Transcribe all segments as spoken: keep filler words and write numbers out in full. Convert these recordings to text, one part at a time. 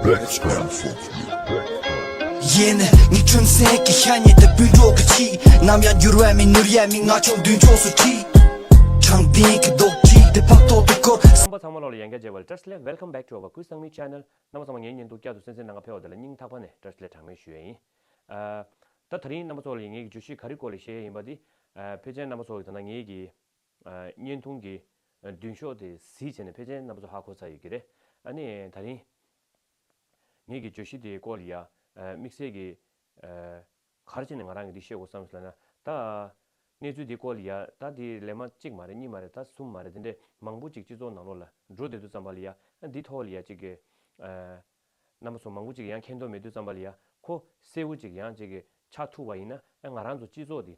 ཡེ་ནས་ངའི་ཁྲིམས་སེང་གི་ཤ་ཉེ་དུ་སྤུན་གྲོགས་ཀྱི་ཆེད། ནམ་ཡང་འགྱུར་བ་མེད་ནོར་ཡ་མི་ང་ཆོག་མདུན་ཕྱོགས་སུ་ཁྲིད། དྲང་བདེན་གྱི་རྡོག་ཁྲིད་དེ་ཕག་ཐོག་ཏུ་བཀོད། རྣམ་པ་ཚང་མ་ལོག་ལ་ཡང་བསྐྱར་མཇལ་བ་ལ་བཀྲ་ཤིས་བདེ་ལེགས། Welcome back to our Kuzangmi channel. རྣམ་པ་ཚང་མ་ངའི་བརྙན་ཐུང་བསྐྱར་དུ་གསན་གཟིགས་གནང་ག་ཕེབས་པ་དེ་ལ་སྙིང་ཐག་པ་ནས་བཀྲ་ཤིས་བདེ་ལེགས་གྲངས་མེད་ཞུ་ཡ་ཡིན། ཨ། ད་དེ་རིང་རྣམ་པ་ཚོ་ལ་ངེད་ཀྱི་བརྗོད་གཞི་ག་རེ་སྐོར་ལ་བཤད་ཡ་ཡིན་པ་དེ། ཨ། ཕལ་ཆེར་རྣམ་པ་ཚོ་གི་ད་ལྟ་ངེད་ཀྱི་ཨ། བརྙན་ཐུང་གི་མདུན་ཤོག་དེ་གཟིགས་བྱས་ནས་ཕལ་ཆེར་རྣམ་པ་ཚོ་ཧ་གོ་ཚར་ཡོད་ཀྱི་རེད། ཨ་ནི་ད་རིང་ངེད་ཀྱི་བརྗོད་གཞི་དེའི་སྐོར་ལ་ཡ། ཨ། དམིགས་བསལ་གྱི། ཨ། ག་རེ་བྱས་ནས་ང་རང་གིས་འདི་བཤད་དགོས་བསམ་ཟེར་ལབ་ན། ད་གནས་ཚུལ་འདིའི་སྐོར་ལ་ཡ། ད་འདི་ལན་མ་གཅིག་མ་རེད། གཉིས་མ་རེད། ད་གསུམ་མ་རེད། དེ་འདྲས་མང་པོ་ཅིག་སྤྱི་ཚོགས་ནང་ལོགས་ལ་འགྲོ་བསྡད་དུས་ཙམ་པ་ལ་ཡ། ཨ། འདི་ཐོག་ལ་ཡ་ཅིག་གི། ཨ། རྣམ་པ་ཚོ་མང་པོ་ཅིག་ཡང་མཁྱེན་རྟོགས་མེད་དུས་ཙམ་པ་ལ་ཡ། ཁོ་གསལ་བོ་ཅིག་ཡང་ཅིག་གི་ཆགས་ཐུབ་པ་ཡིན་ན། ཨ། ང་རང་ཚོ་སྤྱི་ཚོགས་འདི་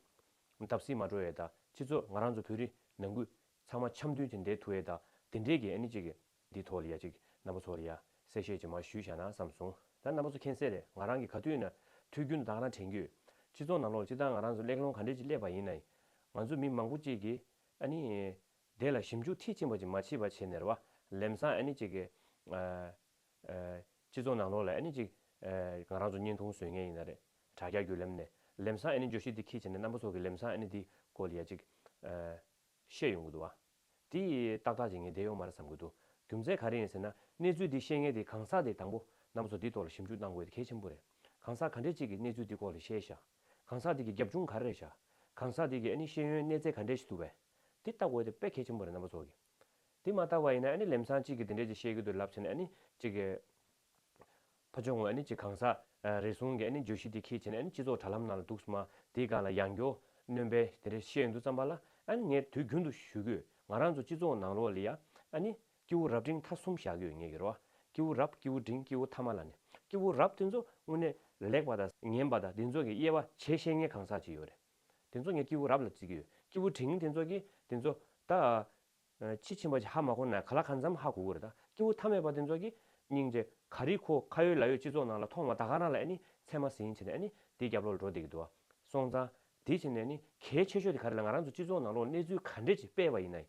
བརྡབ་གསིག་མ་འགྲོ་ཡས་དང་། སྤྱི་ཚོགས་ང་རང་ཚོ་བོད་རིགས་ནང་ཁུལ་ཚང་མ་འཆམ་མཐུན་ཅིག་བསྡད་ཐུབ་ཡས་དང་། དེ་འདྲས་ཀྱི་ཨ་ནི་ཅིག་གི་འདི་ཐོག་ལ་ཡ་ཅིག་རྣམ་པ་ཚོ་ལ་ཡ་གསལ་བཤད་ཅིག་མར་ཞུས་བཞག་ན་བསམ་སོང་། ད་རྣམ་པ་ཚོ་མཁྱེན་གསལ་རེད། ང་རང་གིས་ག་དུས་ཡིན་ན་དུས་རྒྱུན་དུ་ད་ག་རང་དྲན་གྱི་ཡོད། སྤྱི་ཚོགས་ནང་ལོགས་ལ་སྤྱིར་བཏང་ང་རང་ཚོ་གླེང་སློང་ག་འདྲས་ཅིག་སླེབས་པ་ཡིན་ན། ང་ཚོ་མི་མང་པོ་ཅིག་གིས་ཨ་ནི་དེ་ལ་ཞིབ་འཇུག་མཐིལ་ཕྱིན་པ་ཅིག་མ་བྱས་པ་བྱས་ནས་རེད་བ། ལམ་སང་ཨ་ནི་ཅིག་གི། ཨ། ཨ། སྤྱི་ཚོགས་ནང་ལོགས་ལ་ཨ་ནི་ཅིག་ཨ། ང་རང་ཚོ་བརྙན་ཐུང་བཟོ་མཁན་ཡིན་ན་རེད། དྲ་རྒྱ་བརྒྱུད་ལམ་ནས། ལམ་སང་ཨ་ནི་བརྗོད་གཞི་འདི་འཁྱེར་བྱས་ནས་རྣམ་པ་ཚོ་གིས་ལམ་སང་ཨ་ནི་འདི་སྐོར་ལ་ཡ་ཅིག་ཨ། བཤད་ཡོང་གི་འདུག་བ། དེ་ཏག་ཏག་ཅིག་ངས་བསྡད་ཡོད་མ་རེད་བསམ་གྱི་འདུག་རྒྱུ་མཚན་ག་རེ་ཡིན་ཟེར་ན། གནས་ཚུལ་འདི་བཤད་མཁན་དེ་གང་ཟག་དེ་དང་པོ་རྣམ་པ་ཚོ་འདི་ཐོག་ལ་ཞིབ་འཇུག་གནང་དགོས་དེ་གལ་ཆེན་པོ་རེད། གང་ཟག་ག་འདྲས་ཅིག་གིས་གནས་ཚུལ་འདི་སྐོར་ལ་བཤད་ཤག་གང་ཟག་དེ་གི་རྒྱབ་ལྗོངས་ག་རེ་རེད་ཤག་གང་ཟག་དེ་གི་ཨ་ནི་ཤེས་ཡོན་གནས་ཚད་ག་འདྲས་ཞིག་འདུག་པས། དེ་ལྟ་དགོས་དེ་དཔེ་གལ་ཆེན་པོ་རེད་རྣམ་པ་ཚོ་གིས། དེ་མ་ལྟ་བ་ཡིན་ན་ཨ་ནི་ལམ་སང་གཅིག་གིས་དེ་འདྲས་ཅིག་བཤད་ཀྱི་འདུག་ལབ་བྱས་ནས་ཨ་ནི་གཅིག་གི། ཕ་ཆོས་ངོས་ཨ་ནི་གཅིག་གང་ཟག་ཨ། རེ་ཟུང་གིས་ཨ་ནི་བརྗོད་གཞི་དེ་འཁྱེར་བྱས་ནས་ཨ་ནི་སྤྱི་ཚོགས་དྲ་ལམ་ནང་ལ་འདུག་སེ་མར་དེའི་སྒང་ལ་ཡང་བསྐྱར་སྣོན་པ་དེ་འདྲས་བཤད་ཡོང་དུས་ཙམ་པ་ལ། ཨ་ནི་ངས་དུས་རྒྱུན་དུ་ཞུ་གི་ཡོད། ང་རང་ཚོ་སྤྱི་ཚོགས་ནང་ལོགས་ལ་ཡ། ཨ་ནི་སྐྱེ་བོ་རབ་འབྲིང་ཐ་གསུམ་བཞག་གི་ཡོད་ངེས་ཀྱི་རེད་བ། སྐྱེ་བོ་རབ། སྐྱེ་བོ་འབྲིང་། སྐྱེ་བོ་ཐ་མ་ལབ་ནས། སྐྱེ་བོ་རབ་དེ་ཚོ་དངོས་གནས་ལེགས་པ་དང་ངན་པ་དང་དེ་ཚོ་གི་དབྱེ་བ་འབྱེད་ཤེས་མཁན་གང་ཟག་ཅིག་ཡོད་རེད། དེ་ཚོ་ངས་སྐྱེ་བོ་རབ་ལ་བརྩི་གི་ཡོད། སྐྱེ་བོ་འབྲིང་དེ་ཚོ་གིས་དེ་ཚོ་ད། ཨ། ཕྱི་ཕྱིན་པ་ཅིག་ཧ་མ་གོ་ན་ག་ལ་གང་འཚམ་ཧ་གོ་གི་རེད། ད་སྐྱེ་བོ་ཐ་མལ་པ་དེ་ཚོ་གིས་སྙིང་རྗེ་ག་རེ་ཁོ་ཁ་ཡོད་ལག་ཡོད་སྤྱི་ཚོགས་ནང་ལ་མཐོང་བ་ད་ག་རང་ལ་ཨ་ནི་ཚད་མ་ཟིན་བྱས་ནས་ཨ་ནི་དེའི་རྒྱབ་ལོགས་ལ་འགྲོ་བསྡད་ཀྱི་འདུག་བ། སོང་ཙང་དེ་བྱས་ནས་ཨ་ནི་གལ་ཆེ་ཤོས་དེ་ག་རེ་ལབ་ན། ང་རང་ཚོ་སྤྱི་ཚོགས་ནང་ལོགས་གནས་ཚུལ་ག་འདྲས་ཅིག་སྤེལ་བ་ཡིན་ན།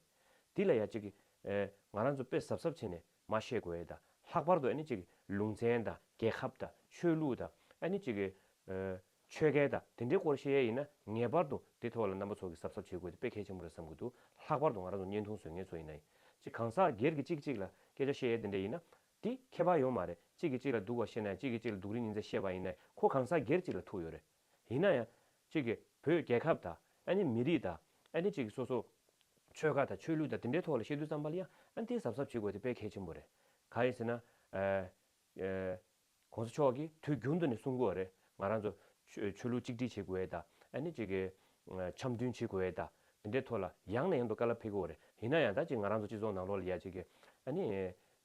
དེ་ལ་ཡ་གཅིག་གི། ཨེ། ང་རང་ཚོ་དཔེ་གཟབ་གཟབ་བྱས་ནས་མར་བཤད་དགོས་ཡས་དང་། ལྷག་པར་དུ་ཨ་ནི་གཅིག་གི་ལུང་ཚན་དང་རྒྱལ་ཁབ་དང་ཆོས་ལུགས་དང་། ཨ་ནི་གཅིག་གི། ཨེ། ཆོལ་ཁའི་དང་དེ་འདྲའི་སྐོར་བཤད་ཡས་ཡིན་ན་ངེས་པར་དུ་དེ་ཐོག་ལ་རྣམ་པ་ཚོ་གིས་གཟབ་གཟབ་བྱེད་དགོས་དེ་དཔེ་གལ་ཆེན་པོ་རེད་བསམ་གྱི་འདུག་ལྷག་པར་དུ་ང་རང་ཚོ་བརྙན་ཐུང་བཟོ་མཁན་ཚོ་ཡིན་ན་ཡང་། གཅིག་གང་ཟག་སྒེར་གྱི་གཅིག་གཅིག་ལ་སྐད་ཆ་བཤད་ཡས་དེ་འདྲ་ཡིན་ན། དེ་ཁྱད་པར་ཡོད་མ་རེད། གཅིག་གིས་གཅིག་ལ་སྡུག་པ་བཤད་ན་ཡང་། གཅིག་གིས་གཅིག་ལ་སྡུག་རུས་ཉེས་ཚད་བཤད་པ་ཡིན་ན་ཡང་། ཁོ་གང་ཟག་སྒེར་གཅིག་ལ་ཐུག་ཡོད་རེད། ཡིན་ན་ཡང་གཅིག་གིས་བོད་རྒྱལ་ཁབ་དང་། ཨ་ནི་མི་རིགས་དང་། ཨ་ནི་གཅིག་གིས་སོ་སོ་ཆོལ་ཁ་དང་ཆོས་ལུགས་དང་དེ་འདྲའི་ཐོག་ལ་བཤད་དུས་ཙམ་པ་ལ་ཡང་། ཨ་ནི་དེ་གཟབ་གཟབ་བྱེད་དགོས་དེ་དཔེ་གལ་ཆེན་པོ་རེད། གང་ཡིན་ཟེར་ན། ཨ། ཨ། གོང་ས་མཆོག་གིས་དུས་རྒྱུན་དུ་ནས་གསུང་གི་ཡོད་རེད། ང་རང་ཚོ་ཆོས་ཆོས་ལུགས་གཅིག་སྒྲིལ་བྱེད་དགོས་ཡས་དང་། ཨ་ནི་གཅིག་གི་འཆམ་མཐུན་བྱེད་དགོས་ཡས་དང་། དེ་འདྲའི་ཐོག་ལ་ཡང་ནས་ཡང་དུ་བཀའ་སློབ་ཕེབས་ཀྱི་ཡོད་རེད། ཡིན་ན་ཡང་ད་ཅིག་ང་རང་ཚོ་སྤྱི་ཚོགས་ནང་ལོགས་ལ་ཡ་གཅིག་གི། ཨ་ནི་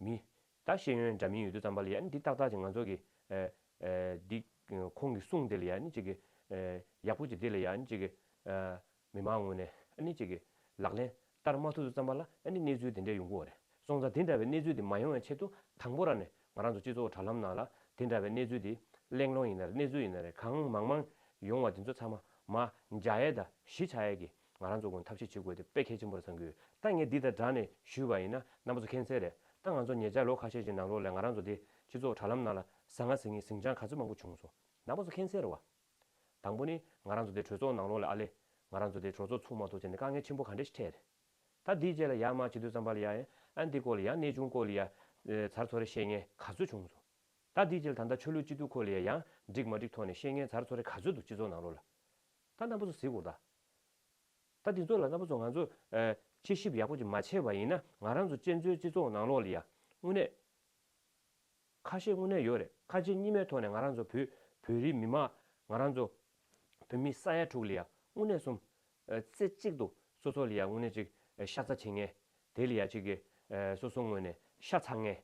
མི་ད་ཤེས་ཡོན་འདྲ་མིན་ཡོད་དུས་ཙམ་པ་ལ་ཡ། ཨ་ནི་འདི་ཏག་ཏག་ཅིག་ང་ཚོ་གི། ཨ། ཨ། འདི་ཁོང་གི་གསུང་དེ་ལ་ཡ། ཨ་ནི་གཅིག་གི། ཨ། ཡག་པོ་ཅིག་འདི་ལ་ཡ། ཨ་ནི་གཅིག་གི། ཨ། མི་མང་ངོས་ནས་ཨ་ནི་གཅིག་གི་ལག་ལེན་བསྟར་མ་ཐུབ་དུས་ཙམ་པ་ལ། ཨ་ནི་གནས་ཚུལ་དེ་འདྲ་ཡོང་གི་ཡོད་རེད། སོང་ཙང་དེ་འདྲ་བའི་གནས་ཚུལ་དེ་མ་ཡོང་བའི་ཆེད་དུ་དང་པོ་རང་ནས་ང་རང་ཚོ་སྤྱི་ཚོགས་དྲ་ལམ་ནང་ལ་དེ་འདྲ་བའི་གནས་ཚུལ་དེ། གླེང་སློང་ཡིན་ན་རེད། གནས་ཚུལ་ཡིན་ན་རེད། གང་མང་མང་ཡོང་བ་དེ་ཚོ་ཚང་མ་མར་མཇལ་ཡས་དང་གཞི་ཆགས་ཡས་ཀྱི་ང་རང་ཚོ་ངོས་ཐབས་ཤེས་བྱེད་དགོས་དེ་དཔེ་གལ་ཆེན་པོ་རེད་བསམ་གྱི་ཡོད། ད་ངས་འདི་དང་སྦྲགས་ནས་ཞུས་པ་ཡིན་ན་རྣམ་པ་ཚོ་མཁྱེན་གསལ་རེད། ད་ང་ཚོ་ཉེ་ཆར་ལོ་ཁ་ཤས་ཀྱི་ནང་ལོགས་ལ་ང་རང་ཚོ་དེ་སྤྱི་ཚོགས་དྲ་ལམ་ནང་ལ་ཟང་ངེ་ཟིང་ངེ་ཟིང་ཆ་ག་ཚོད་མང་པོ་བྱུང་སོང་། རྣམ་པ་ཚོ་མཁྱེན་གསལ་རེད་བ། དང་པོ་ནི་ང་རང་ཚོ་དེ་གྲོས་ཚོགས་ནང་ལོགས་ལ། ཨ་ལས། ང་རང་ཚོ་དེ་གྲོས་ཚོགས་ཚུགས་མ་ཐུབ་བྱས་ནས་དཀའ་ངལ་ཆེན་པོ་ག་འདྲ་ཞིག་འཕྲད་རེད། ད་དེའི་རྗེས་ལ་ཡར་མར་བྱེད་དུས་ཙམ་པ་ལ་ཡ། ཨ་ནི་འདི་སྐོར་ལ་ཡ། གནས་ཆུང་སྐོར་ལ་ཡ། ཨ། ཚར་ཚོ་རེ་བཤད་མཁན་ག་ཚོད་བྱུང་སོང་། ད་དེའི་རྗེས་ལ་ད་ལྟ་ཆོས་ལུགས་སྐྱིད་སྡུག་སྐོར་ལ་ཡ་ཡང་འགྲིག་མ་འགྲིག་ཐོག་ནས་བཤད་མཁན་ཚར་ཚོ་རེ་ག་ཚོད་འདུག་སྤྱི་ཚོགས་ནང་ལོགས་ལ། ད་རྣམ་པ་ཚོ་གཟིགས་དགོས་ད། ད་དེ་ཚོ་ལ་རྣམ་པ་ཚོ་ང་ཚོ། ཨ། དཔྱད་ཞིབ་ཡག་པོ་ཅིག་མ་བྱས་པ་ཡིན་ན། ང་རང་ཚོ་གཅན་གཟན་སྤྱི་ཚོགས་ནང་ལོགས་ལ་ཡ་དངོས་གནས། ཁ་ཤས་དངོས་གནས་ཡོད་རེད། ཁ་ཆེ་གཉིས་མེད་ཐོག་ནས་ང་རང་ཚོ་བོད། བོད་རིགས་མི་མང་། ང་རང་ཚོ་བོད་མི་ས་ཡ་དྲུག་ལ་ཡ་དངོས་གནས་སོང་། ཨ། རྩེ་གཅིག་ཏུ་སོ་སོ་ལ་ཡ་དངོས་གནས་ཅིག་ཤ་ཚ་བྱེད་མཁན། དེ་ལ་ཡ་ཅིག་གི། ཨ། སོ་སོ་ངོས་ནས་ཤ་ཚ་མཁན་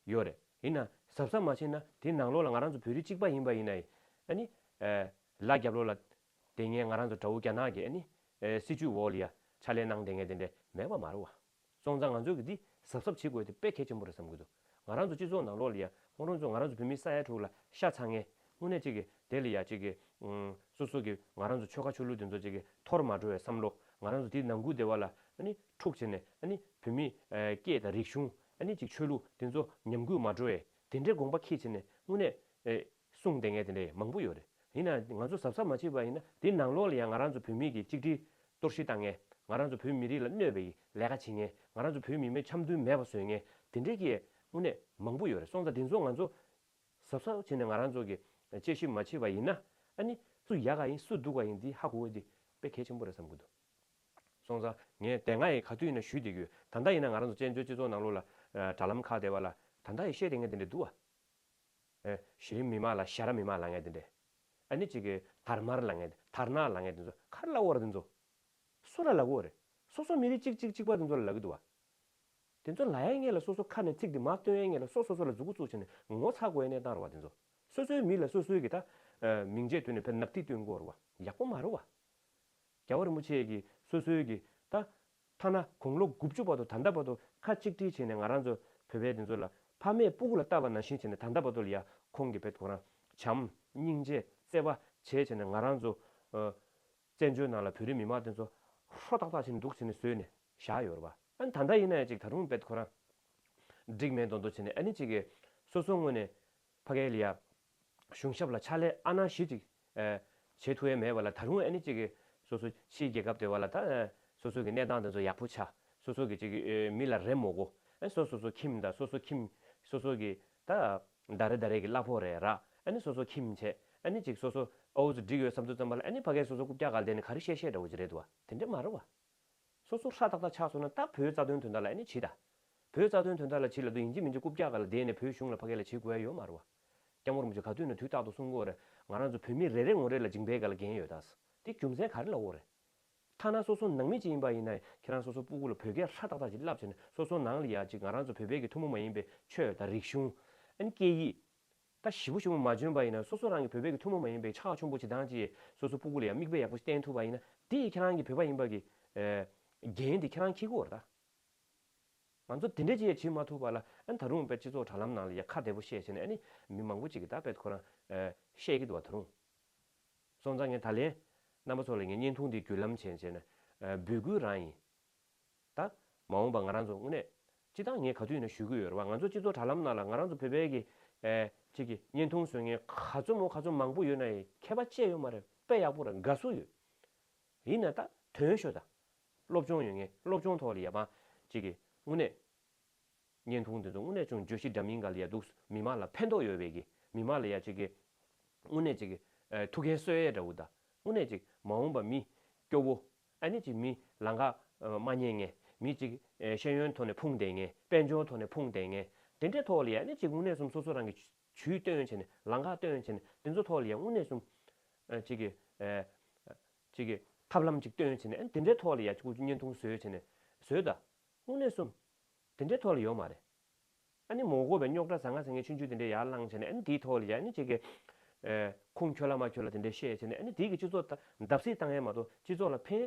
ཡོད་རེད། ཡིན་ན་གཟབ་གཟབ་མ་བྱས་ན་དེ་ནང་ལོགས་ལ་ང་རང་ཚོ་བོད་རིགས་གཅིག་པ་ཡིན་པ་ཡིན་ན། ཨ་ནི། ཨ། ལ་རྒྱབ་ལོགས་ལ་བསྡད་མཁན་ང་རང་ཚོ་དགྲ་བོ་རྒྱ་ནག་གི། ཨ་ནི། ཨ། སྲིད་ཇུས་འོག་ལ་ཡ་ཕྱག་ལས་གནང་བསྡད་མཁན་དེ་འདྲ་མེད་པ་མ་རེད་བ། སོང་ཙང་ང་ཚོས་ཀྱི་འདི་གཟབ་གཟབ་བྱེད་དགོས་དེ་དཔེ་གལ་ཆེན་པོ་རེད་བསམ་གྱི་འདུག་ང་རང་ཚོ་སྤྱི་ཚོགས་ནང་ལོགས་ལ་ཡ་ཁོང་རང་ཚོ་ང་རང་ཚོ་བོད་མི་ས་ཡ་དྲུག་ལ་ཤ་ཚ་མཁན། དངོས་གནས་གཅིག་གི་དེ་ལ་ཡ་གཅིག་གི། ཨུམ། སོ་སོ་གི་ང་རང་ཚོ་ཆོལ་ཁ་ཆོས་ལུགས་དེ་ཚོ་གཅིག་གི་འཐོར་མ་འགྲོ་བའི་བསམ་བློ། ང་རང་ཚོ་དེའི་ནང་ཁུལ་བདེ་བ་ལ་ཨ་ནི་འཁྲུག་བྱས་ནས། ཨ་ནི་བོད་མི། ཨ། སྐད་དང་རིག་གཞུང་། ཨ་ནི་གཅིག་ཆོས་ལུགས་དེ་ཚོ་ཉམས་རྒུད་མ་འགྲོ་བའི་ དེ་འདྲའི་དགོངས་པ་འཁྱེར་བྱས་ནས་དངོས་གནས་ཨེ་གསུང་བསྡད་མཁན་དེ་འདྲ་མང་པོ་ཡོད་རེད། ཡིན་ན་ང་ཚོ་གཟབ་གཟབ་མ་བྱས་པ་ཡིན་ན་དེའི་ནང་ལོགས་ལ་ཡང་ང་རང་ཚོ་བོད་མི་གི་གཅིག་སྒྲིལ་གཏོར་བཤིག་བཏང་མཁན། ང་རང་ཚོ་བོད་མི་རིགས་ལ་གནོད་པའི་ལས་ཀ་བྱེད་མཁན། ང་རང་ཚོ་བོད་མི་མི་འཆམ་མཐུན་མེད་པ་བཟོ་མཁན་དེ་འདྲའི་གི་དངོས་གནས་མང་པོ་ཡོད་རེད། སོང་ཙང་དེ་ཚོ་ང་ཚོ་གཟབ་གཟབ་བྱས་ནས་ང་རང་ཚོ་གི་དཔྱད་ཞིབ་མ་བྱས་པ་ཡིན་ན། ཨ་ནི་སུ་ཡག་ག་ཡིན་སུ་སྡུག་ག་ཡིན་འདི་ཧ་གོ་བ་འདི་དཔེ་གལ་ཆེན་པོ་རེད་བསམ་གྱི་འདུག་སོང་ཙང་ངས་དེ་སྔ་ཡི་ག་དུས་ཡིན་ན་ཞུས་བསྡད་ཀྱི་ཡོད། ད་ལྟ་ཡིན་ན་ང་རང་ཚོ་བཙན་བྱོལ་སྤྱི་ཚོགས་ནང་ལོགས་ལ་ཨ་དྲ་ལམ་ཁ་བསྡད་པ་ལ་ད་ལྟ་ཡི་བཤད་བསྡད་མཁན་དེ་འདྲ་འདུག་བ། ཨེ་གཞན་མི་མང་ལ་ཞ་ར་མི་མང་ལབ་མཁན་དེ་འདྲ། ཨ་ནི་གཅིག་གི་དར་དམར་ལབ་མཁན་དེ་དར་ནག་ལབ་མཁན་དེ་ཚོ་ག་རེ་ལབ་དགོས་རེད་དེ་ཚོ། སུ་ལ་ལབ་དགོས་རེད། སོ་སོ་མི་རིགས་གཅིག་གཅིག་གཅིག་པ་དེ་ཚོ་ལ་ལབ་ཀྱི་འདུག་བ། དེ་ཚོ་ལབ་ཡ་ངེས་ལ་སོ་སོ་ཁ་ནས་ཚིག་དེ་མར་བཏོན་ཡ་ངེས་ལ་སོ་སོ་སོ་ལ་མཛུབ་གུ་བཙུགས་བྱས་ནས་ངོ་ཚ་དགོས་ཡ་གནས་སྟངས་རེད་བ་དེ་ཚོ། སོ་སོའི་མི་ལ་སོ་སོའི་གི་ད་ཨ་མིང་ཆད་བཏོན་ནས་ཕར་ནག་ཐིག་བཏོན་དགོས་རེད་བ། ཡག་པོ་མ་རེད་བ། རྒྱལ་བ་རིན་པོ་ཆེ་གིས་སོ་སོའི་གི་ད་ཐ་ན་དགུང་ལོ་དགུ་བཅུ་བར་དུ་ད་ལྟ་བར་དུ་ཁ་གཅིག་སྒྲིལ་བྱས་ནས་ང་རང་ཚོ་བོད་པའི་དེ་ཚོ་ལ་ཕ་མས་སྤུ་གུ་ལ་བལྟ་བ་ནང་བཞིན་བྱས་ནས་ད་ལྟ་བར་དུ་ལ་ཡ་ཁོང་གི་བེད་ཁོ་རང་བྱམས་སྙིང་རྗེ་བརྩེ་བ་བྱས་བྱས་ནས་ང་རང་ཚོ་ཨ་བཙན་བྱོལ་ནང་ལ་བོད་རིགས་མི་མང་དེ་ཚོ་ཧྲོ་ཏག་ཏག་བྱས་ནས་འདུག་བྱས་ནས་བཟོས་ནས་བཞག་ཡོད་རེད་བ། ཨ་ནི་ད་ལྟ་ཡིན་ན་ཡང་ཅིག་ད་རུང་བེད་ཁོ་རང་འགྲིག་མེད་མདོག་མདོག་བྱས་ནས་ཨ་ནི་ཅིག་གི་སོ་སོ་ངོས་ནས་ཕ་གའི་ལ་ཡ་གཞུང་ཞབས་ལ་ཕྱག་ལས་ཨ་ནང་བཞིན་ཅིག་ཨ་བྱེད་ཐུབ་ཡ་མེད་པ་ལ་ད་རུང་ཨ་ནི་ཅིག་གི་སོ་སོ་ཕྱིའི་རྒྱལ་ཁབ་དེ་བ་ལ་ད་ཨ་སོ་སོ་གི་གནས་སྟངས་དེ་ཚོ་ཡག་པོ་ཆགས། སོ་སོ་གི་ཅིག་གི་ཨ་མི་ལ་རེ་མོ་གོ། ཨ་སོ་སོ་སོ་ཁྱིམ་དང་སོ་སོ་ཁྱིམ་སོ་སོ་གི་ད་ད་རེ་ད་རེ་གི་གླ་ཕོགས་རེ་རག་ཨ་ནི་སོ་སོ་ཁྱིམ་བྱས། ཨ་ནི་ཅིག་སོ་སོ་ཨོ་ཙི་འགྲིག་ཡོད་བསམ་དུས་ཙམ་པ་ལ་ཨ་ནི་ཕ་གའི་སོ་སོ་རྐུབ་བཀྱག་སྒང་བསྡད་ནས་ག་རེ་བཤད་བཤད་འདྲ་བོ་ཅིག་རེད་འདུག་བ། དེ་འདྲ་མ་རེད་བ། སོ་སོ་ཧྲ་ཏག་ཏག་ཆགས་སོང་ན་ད་བོད་རྩ་དོན་དོན་དག་ལ་ཨ་ནི་བྱེད་ད། བོད་རྩ་དོན་དོན་དག་ལ་བྱེད་ལབ་དུས་ཡིན་གཅིག་མིན་གཅིག་རྐུབ་བཀྱག་སྒང་ལ་བསྡད་ནས་བོད་གཞུང་ལ་ཕ་གི་ལ་བྱེད་དགོས་ཡ་ཡོད་མ་རེད་བ། སྐྱབས་མགོན་རིན་པོ་ཆེ་ག་དུས་ནས་དུས་རྟག་ཏུ་གསུང་གི་ཡོད་རེད། ང་རང་ཚོ་བོད་མི་རེ་རེ་ངོ་རེ་ལ་འཇིང་པའི་སྒང་ལ་འགན་ཡོད་ད། དེ་རྒྱུ་མཚན་ག་རེ་ལབ་དགོས་རེད། ཐ་ན་སོ་སོ་ནང་མི་ཅིག་ཡིན་པ་ཡིན་ན་ཁྱེད་རང་སོ་སོ་སྤུ་གུ་ལ་བོད་སྐད་ཧྲ་ཏག་ཏག་ཅིག་བསླབ་བྱས་ནས་སོ་སོ་ནང་ལ་ཡ་ཅིག་ང་རང་ཚོ་བོད་པའི་གི་ཐུན་མོང་མ་ཡིན་པའི་ཆོས་དང་རིག་གཞུང་ཨ་ནི་སྐད་ཡིག་ད་ཞིབ་པོ་ཞིབ་པོ་མ་འཇོན་པ་ཡིན་ན་སོ་སོ་རང་གི་བོད་པའི་གི་ཐུན་མོང་མ་ཡིན་པའི་ཆགས་ཆུང་པོ་བྱེད་སྟངས་ཅིག་སོ་སོ་སྤུ་གུ་ལ་ཡང་མིག་དཔེ་ཡག་པོ་ཞིག་བསྟན་ཐུབ་པ་ཡིན་ན་དེ་ཡིས་ཁྱེད་རང་གི་བོད་པ་ཡིན་པ་གི་ཨེ་འགན་དེ་ཁྱེད་རང་འཁྱེར་དགོས་རེད་ད། ང་ཚོ་དེ་འདྲས་ཅིག་ཡང་བྱེད་མ་ཐུབ་པ་ལ་ཨ་ནི་ད་རུང་དཔེ་སྤྱི་ཚོགས་དྲ་ལམ་ནང་ལ་ཡང་ཁ་བདེ་པོ་བཤད་བྱས་ནས་ཨ་ནི་མི་མང་པོ་ཅིག་གིས་ད་དཔེ་ཁོ་རང་ཨེ་བཤད་ཀྱི་འདུག་བ། ད་རུང་སོང་ཙང་ངས་ད་ལན་རྣམ་པ་ཚོ་ལ་ངས་བརྙན་ཐུང་འདི་བརྒྱུད་ལམ་བྱས་བྱས་ནས་ཨེ་འབོད་སྐུལ་རང་ཡིན། ད་མ་འོངས་པ་ང་རང་ཚོ་དངོས་གནས་སྤྱི་བཏང་ངས་ག་དུས་ཡིན་ན་ཞུ་གི་ཡོད་རེད་བ། ང་ཚོ་སྤྱི་ཚོགས་དྲ་ལམ་ནང་ལ་ང་རང་ཚོ་བོད་པའི་གི་ཨེ་ཅིག་གི་བརྙན་ཐུང་བཟོ་མཁན་ག་ཚོད་མོ་ག་ཚོད་མང་པོ་ཡོད་ན་ཡང་ཁྱད་པར་ཅི་ཡང་ཡོད་མ་རེད། དཔེ་ཡག་པོ་རེད། དགའ་བསུ་ཡོད། ཡིན་ན་ད་དོན་ཤོད་ད། སློབ་སྦྱོང་ཡོད་མཁན་སློབ་སྦྱོང་ཐོག་ལ་ཡ་མ་ཅིག་གི་དངོས་གནས་བརྙན་ཐུང་འདི་ཚོ་དངོས་གནས་ཅུང་བརྗོད་གཞི་འདྲ་མིན་སྒང་ལ་ཡ་འདུག་མི་མང་ལ་ཕན་ཐོགས་ཡོད་པའི་གི་མི་མང་ལ་ཡ་ཅིག་གི་དངོས་གནས་ཅིག་གི་ཨེ་ཐུགས་འགན་གསོ་ཡས་འདྲ་བོ་དང་དངོས་གནས་ཅིག་མ་འོངས་པ་མི་སྐྱོ་བོ་ཨ་ནི་ཅིག་མི་ལམ་ཁ་ཨ་མ་རྙེད་མཁན་མི་ཅིག་ཨེ་ཤེས་ཡོན་ཐོག་ནས་ཕུང་བསྡད་མཁན་དཔལ་འབྱོར་ཐོག་ནས་ཕུང་བསྡད་མཁན་དེ་འདྲའི་ཐོག་ལ་ཡ་ཨ་ནི་ཅིག་དངོས་གནས་སུ་སོ་སོ་རང་གི་ཇུས་བཏོན་བྱས་ནས་ལམ་ཁ་སྟོན་བྱས་ནས་དེ་ཚོ་ཐོག་ལ་ཡ་དངོས་གནས་སུ་ཨ་ཅིག་གི་ཨེ་ཅིག་གི་ཐབས་ལམ་ཅིག་སྟོན་བྱས་ནས་ཨ་ནི་དེ་འདྲའི་ཐོག་ལ་ཡ་ཅིག་བརྙན་ཐུང་བཟོས་བྱས་ནས་བཟོས་ད། དངོས་གནས་སུ་དེ་འདྲའི་ཐོག་ལ་ཡོད་མ་རེད། ཨ་ནི་མ་དགོས་པའི་རྙོག་དྲ་ཟ་ང་ཟ་ངའི་ཆུང་ཆུང་དེ་འདྲའི་ཡར་བསླངས་བྱས་ནས་ཨ་ནི་དེའི་ཐོག་ལ་ཡ་ཨ་ནི་ཅིག་གི་ཨེ་ཁུངས་འཁྱོལ་ལ་མ་འཁྱོལ་ལ་དེ་འདྲའི་བཤད་བྱས་ནས་ཨ་ནི་དེའི་གི་སྤྱི་ཚོགས་ད་བརྡབ་གསིག་བཏང་ཡས་མ་གཏོགས་སྤྱི་ཚོགས་ལ་ཕན་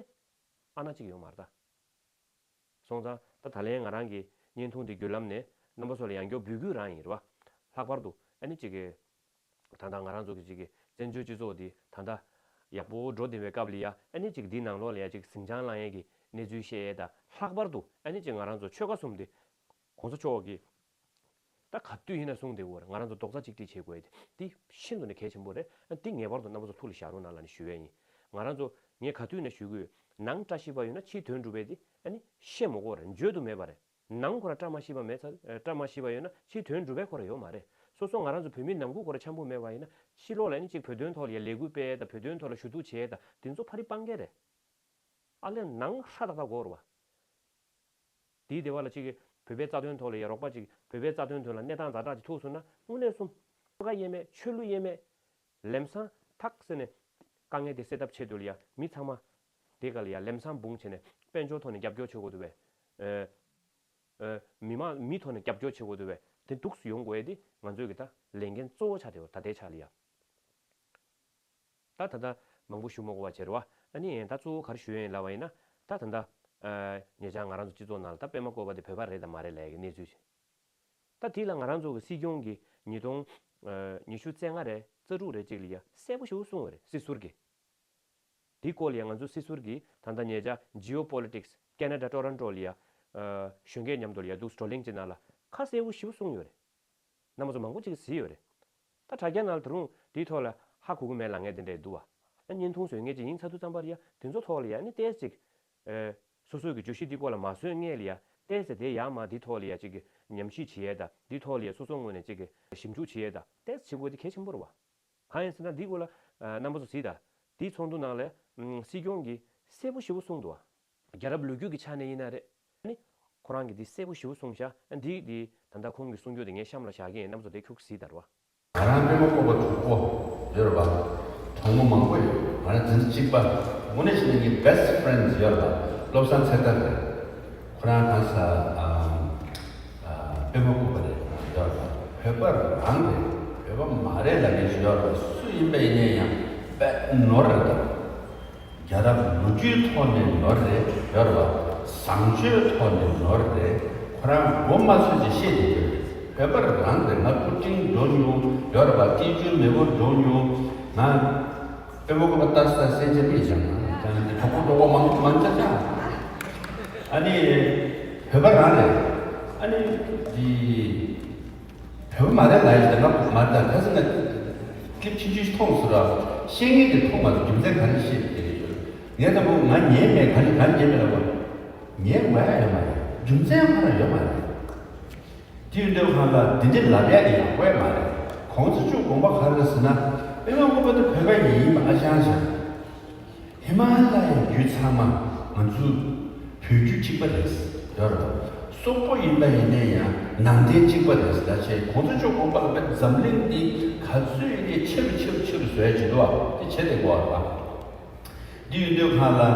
ཨ་ན་ཅིག་ཡོད་མ་རེད་ད། སོང་ཙང་ད་ད་ལན་ང་རང་གི་བརྙན་ཐུང་དེ་བརྒྱུད་ལམ་ནས་རྣམ་པ་ཚོ་ལ་ཡང་བསྐྱར་འབོད་སྐུལ་རང་ཡིན་རེད་བ། ལྷག་པར་དུ་ཨ་ནི་ཅིག་གི་ད་ལྟ་ང་རང་ཚོ་གི་ཅིག་གི་བཙན་བྱོལ་སྤྱི་ཚོགས་འདི་ད་ལྟ་ཡག་པོ་འགྲོ་བསྡད་པའི་སྐབས་ལ་ཡ་ཨ་ནི་ཅིག་འདི་ནང་ལོགས་ལ་ཡ་ཅིག་ཟིང་ཆ་ལངས་ཡས་ཀྱི་གནས་ཚུལ་བཤད་ཡས་དང་ལྷག་པར་དུ་ཨ་ནི་ཅིག་ང་རང་ཚོ་ཆོལ་ཁ་གསུམ་འདི་གོང་ས་མཆོག་གིས་ད་ག་དུས་ཡིན་ན་གསུངས་བསྡད་ཡོད་རེད། ང་རང་ཚོ་རྡོག་རྩ་གཅིག་སྒྲིལ་བྱེད་དགོས་ཡས་དེ་འདི་ཤིན་ཏུ་ནས་གལ་ཆེན་པོ་རེད། ཨ་འདི་ངེས་པར་དུ་རྣམ་པ་ཚོ་ཐུགས་ལ་བཞག་རོགས་གནང་ལབ་ནས་ཞུ་ཡས་ཡིན། ང་རང་ཚོ་ངས་ག་དུས་ཡིན་ན་ཞུ་གི་ཡོད། ནང་བཀྲ་ཤིས་པ་ཡོད་ན་ཕྱིའི་དོན་འགྲུབ་པ་དེ་ཨ་ནི་བཤད་མི་དགོས་རེད། བརྗོད་དུ་མེད་པ་རེད། ནང་ཁོ་ར་བཀྲ་མ་ཤིས་པ་མེད་ཚ་ཨ་བཀྲ་མ་ཤིས་པ་ཡོད་ན་ཕྱིའི་དོན་འགྲུབ་པའི་ཁོ་ར་ཡོད་མ་རེད། སོ་སོ་ང་རང་ཚོ་བོད་མི་ནང་ཁུལ་ཁོ་ར་འཆམ་པོ་མེད་པ་ཡིན་ན་ཕྱི་ལོགས་ལ་ཨ་ནི་གཅིག་བོད་དོན་ཐོག་ལ་ཡ་ལས་འགུལ་སྤེལ་ཡས་དང་བོད་དོན་ཐོག་ལ་ཞུ་གཏུག་བྱེད་ཡས་དང་དེ་ཚོ་ཕ་རི་སྤང་གི་རེད། ཨ་ལས་ནང་ཧྲ་ཏག་ཏག་དགོས་རེད་བ། དེའི་སྡེ་བ་ལ་གཅིག་གིས་བོད་པའི་རྩ་དོན་ཐོག་ལ་ཡ་རོགས་པ་གཅིག་བོད་པའི་རྩ་དོན་ཐོག་ལ་གནས་སྟངས་ཛ་དྲག་ཅིག་ཐུག་སོང་ན་དངོས་གནས་སུ་ཆོལ་ཁ་དབྱེ་མེད་ཆོས་ལུགས་དབྱེ་མེད། ལམ་སང་ཐག་ཟེར་ནས་དཀའ་ངལ་དེ་སེལ་ཐབས་ཆེད་དུ་ལ་ཡ་མི་ཚང་མ་དེ་ག་ལ་ཡ་ལམ་སང་འབུང་བྱས་ནས་དཔལ་འབྱོར་ཐོག་ནས་རྒྱབ་སྐྱོར་བྱེད་དགོས་འདུག་བས། ཨེ་ཨེ་མི་མང་མི་ཐོག་ནས་རྒྱབ་སྐྱོར་བྱེད་དགོས་འདུག་བས། དེ་འདུག་སེ་ཡོང་དགོས་ཡས་དེ་ང་ཚོའི་གི་ད་ལས་འགན་གཙོ་བོ་ཆགས་བསྡད་ཡོད་ད་ལྟའི་ཆ་ལ་ཡ། ད་ད་ལྟ་མང་པོ་ཞུ་མ་དགོས་པ་བྱས་རེད་བ། ཨ་ནི་ད་གཙོ་བོ་ག་རེ་ཞུ་ཡ་ཡིན་ལབ་པ་ཡིན་ན་ད་ད་ལྟ་ཨེ་ཉེ་ཆར་ང་རང་ཚོ་སྤྱི་ཚོགས་ནང་ལ་ད་པད་མ་བཀོད་པ་དེ་བོད་པ་རེད་དམ་མ་རེད་ལབ་ཡ་གི་གནས་ཚུལ་ཞིག་ད་དེ་ལ་ང་རང་ཚོ་གི་སྲིད་སྐྱོང་གིས་ཉིས་སྟོང་ཉི་ཤུ་རྩ་ལྔ་རེད་རྩ་དྲུག་རེད་ཅིག་ལ་ཡ་གསལ་པོ་ཞེ་པོ་གསུངས་པ་རེད། སྲིད་ཟུར་གྱིས། དེའི་སྐོར་ལ་ཡ་ང་ཚོ་སྲིད་ཟུར་གྱིས་ད་ལྟ་ཉེ་ཆར་Geopolitics Canada Toronto ལ་ཡ་གཞོན་སྐྱེས་མཉམ་དུ་ལ་ཡ་འདུག་བགྲོ་གླེང་ཅིག་ནང་ལ་ཁ་གསལ་པོ་ཞེ་པོ་གསུངས་ཡོད་རེད། རྣམ་པ་ཚོ་མང་པོ་ཅིག་གཟིགས་ཡོད་རེད། ད་དྲ་རྒྱ་ནང་ལ་ད་རུང་དེའི་ཐོག་ལ་ཧ་གོ་གི་མེད་ལབ་མཁན་དེ་འདྲས་འདུག་བ། ཨ་བརྙན་ཐུང་བཟོ་མཁན་ཅིག་ཡིན་ཚར་དུས་ཙམ་པར་ཡ་དེ་ཚོ་ཐོག་ལ་ཡ་ནི་ཏོག་ཙམ་ཅིག་ཨེ། སོ་སོའི་གི་བརྗོད་གཞི་འདི་སྐོར་ལ་མ་བཟོས་སྔོན་ལ་ཡ་ཏོག་ཙམ་དེ་ཡར་མར་འདི་ཐོག་ལ་ཡ་ཅིག་གི་ཉམས་ཞིབ་བྱེད་ཡས་དང་འདི་ཐོག་ལ་ཡ་སོ་སོའི་ངོས་ནས་ཅིག་གི་ཞིབ་འཇུག་བྱེད་ཡས་དང་ཏོག་ཙམ་བྱེད་དགོས་དེ་གལ་ཆེན་པོ་རེད་བ། གང་ཡིན་ཟེར་ན་འདི་སྐོར་ལ་ཨ་རྣམ་པ་ཚོ་གཟིགས་དང་། འདིའི་ཚོགས་འདུ་ནང་ལ་ཨམ་སྲིད་སྐྱོང་གིས་གསལ་པོ་ཞེ་པོ་གསུངས་འདུག་བ། རྒྱལ་རབས་ལོ་རྒྱུས་ཀྱི་ཆ་ནས་ཡིན་ན་རེད། ཨ་ནི་ཁོ་རང་གིས་འདི་གསལ་པོ་ཞེ་པོ་གསུངས་ཤག་འདི་འདི་ད་ལྟ་ཁོང་གིས་གསུང་རྒྱུ་དེ་ངས་གཤམ་ལ་བཞག་གི་ཡིན། རྣམ་པ་ཚོ་དེ་ཁྱུག་གཟིགས་དང་རོ། ང་རང་པད་མ་བཀོད་པ་གྲོགས་པོ་ཡོད་རེད་བ། གྲོགས་མོ་མང་པོ་ཡོད། ང་རང་འཛིན་གྲྭ་གཅིག་པ། དངོས་གནས་བྱས་ན་ངའི་best friends ཡོད་རེད་བ། བློ་བཟང་ཚེ་ཐར་རེད། ཁོ་རང་གང་ས་ཨམ་ཨ་པད་མ་བཀོད་པ་རེད་ཡོད་རེད་བ། བོད་པ་རང་རེད། བོད་པ་མ་རེད་ལབ་མཁན་ཞིག་ཡོད་རེད་བ། སུ་ཡིན་པ་ཡིན་ནའི་ཡང་དཔེ་ནོར་རེད་ད། རྒྱལ་རབས་ལོ་རྒྱུས་ཐོག་ནས་ནོར་རེད་ཡོད་རེད་བ། བཟང་སྤྱོད་ཐོག་ནས་ནོར་རེད། ཁོ་རང་མགོ་མ་ཚོས་ཀྱི་བཤད་དེ་ཡོད་རེད། བོད་པ་རང་རེད། ང་སྐུ་དྲིན་འགྲོ་མྱོང་ཡོད་རེད་བ། སྐྱིད་ཆུའི་མེས་པོ་འགྲོ་མྱོང་། ང་དཔེ་མོ་ཀ་པ་ལྟར་ས་སེམས་ཅན་མི་ཅང་ཅང་འདི་གྲོགས་པོ་གྲོགས་པོ་མང་མང་ཅག་ཅང་ཨ་ནི་བོད་པ་རང་རེད། ཨ་ནི་འདི། བོད་པ་མ་རེད་ལབ་ཡོད་དེ་ང་མ་རེད་ད་ག་ཟེར་ན། clip ཆུང་ཆུང་ཞིག་མཐོང་སོང་ར། བཤད་མཁན་དེ་མཐོང་མ་སོང་། རྒྱུ་མཚན་ག་རེ་བཤད་ཀྱི་ཡོད། ངས་ད་བུ་ང་ཉན་མེད། ག་རེ་ག་རེ་ཉན་མེད་ལབ་པ། ཉན་དགོས་ཡ་ཡོད་མ་རེད། རྒྱུ་མཚན་ཁོ་རང་ཡོད་མ་རེད། དེ་ཡོད་འདོད་ཁང་ལ་འདི་འདྲ་ལབ་ཡ་དེ་ཡང་དགོས་མ་རེད། གོང་ས་མཆོག་དགོངས་པ་ག་རེ་ཟེར་ན། དཔེ་མ་དགོངས་པ་དེ་བོད་པ་ཡིན་ཡིན་པ་ཨ་ཅང་ཅང་། ཧི་མ་ལ་ཡའི་རྒྱུད་ཚང་མ་ང་ཚོ་བོད་རྒྱུད་གཅིག་པ་རེད་ཡོད་རེད། སོག་པོ་ཡིན་པ་ཡིན་ནའི་ཡང་ནང་བསྟན་གཅིག་པ་རེད་ཟེར་ད་བྱས། གོང་ས་མཆོག་དགོངས་པ་ལ་བས་འཛམ་གླིང་འདི་ག་ཚོད་ཡིན་ནའི་ཆེ་རུ་ཆེ་རུ་ཆེ་རུ་བཟོ་ཡ་བྱེད་འདུག་བ། དེ་བྱེད་དེ་དགོས་བ་རེད། འདི་ཡོད་འདོད་ཁང་ལ་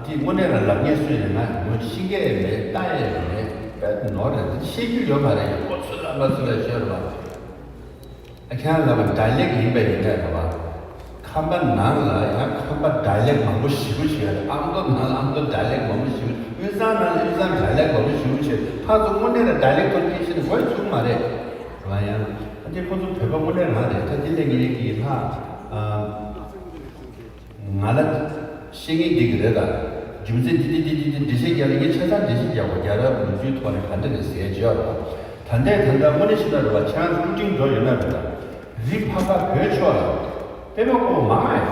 དེ་དངོས་གནས་རང་ལབ་ངེས་སུ་ཡིན་ན་ངོ་ཤེས་མཁན་མེད། ལྟ་ཡས་མེད། དཔེ་ནོར་རེད། དེ་ཤེས་རྒྱུ་ཡོད་མ་རེད། ཁོ་ཚོ་ལ་ང་ཚོ་ལ་ཤོད་རེད་བ། ཨ་ཁྱེད་རང་ལབ་པ་dialect ཡིན་པ་ཡིན་ནའི་རེད་བ། ཁམས་པ་ནང་ལ་ཡང་ཁམས་པ་dialect མང་པོ་ཞེ་པོ་ཅིག་ཡོད་རེད། ཨ་མདོ་ནང་ལ་ཨ་མདོ་dialect མང་པོ་ཞེ་པོ། དབུས་གཙང་ནང་ལ་དབུས་གཙང་dialect མང་པོ་ཞེ་པོ་ཅིག་ཡོད་རེད། ཕར་ཚུར་དངོས་གནས་ལ་dialect ཐོག་སྐད་ཆ་ནི་དགོས་ཚུགས་མ་རེད་བ། ཡང་ཨ་དེ་ཁོ་ཚོ་བོད་པ་དངོས་གནས་རང་རེད། ད་དེ་ལས་ངེད་ཀྱི་ལྷ་ཨ། ང་ལ་བཤད་ངེས་འདི་གི་རེད་ད། རྒྱུ་མཚན་འདི་འདི་འདི་འདི་འདི་འགྲེལ་བཤད་རྒྱག་ལ་ངས་ཆ་ཚང་འགྲེལ་བཤད་རྒྱག་པ། རྒྱལ་རབས་ལོ་རྒྱུས་ཐོག་ནས་ག་འདྲ་རེད་ཟེར་བརྗོད་ར། ད་ལྟའི་ད་ལྟ་དངོས་གནས་ཤེས་ན་རེད་བ། ཁྱེད་རང་ཚོ་ཀྲུ་ཀྲིང་འགྲོ་ཡོད་ན་རེད་ད། རི་ཕ་ཁ་བོད་ཕྱོགས་ལ་པད་མ་བཀོད་པ་མང་ང་ཡོད།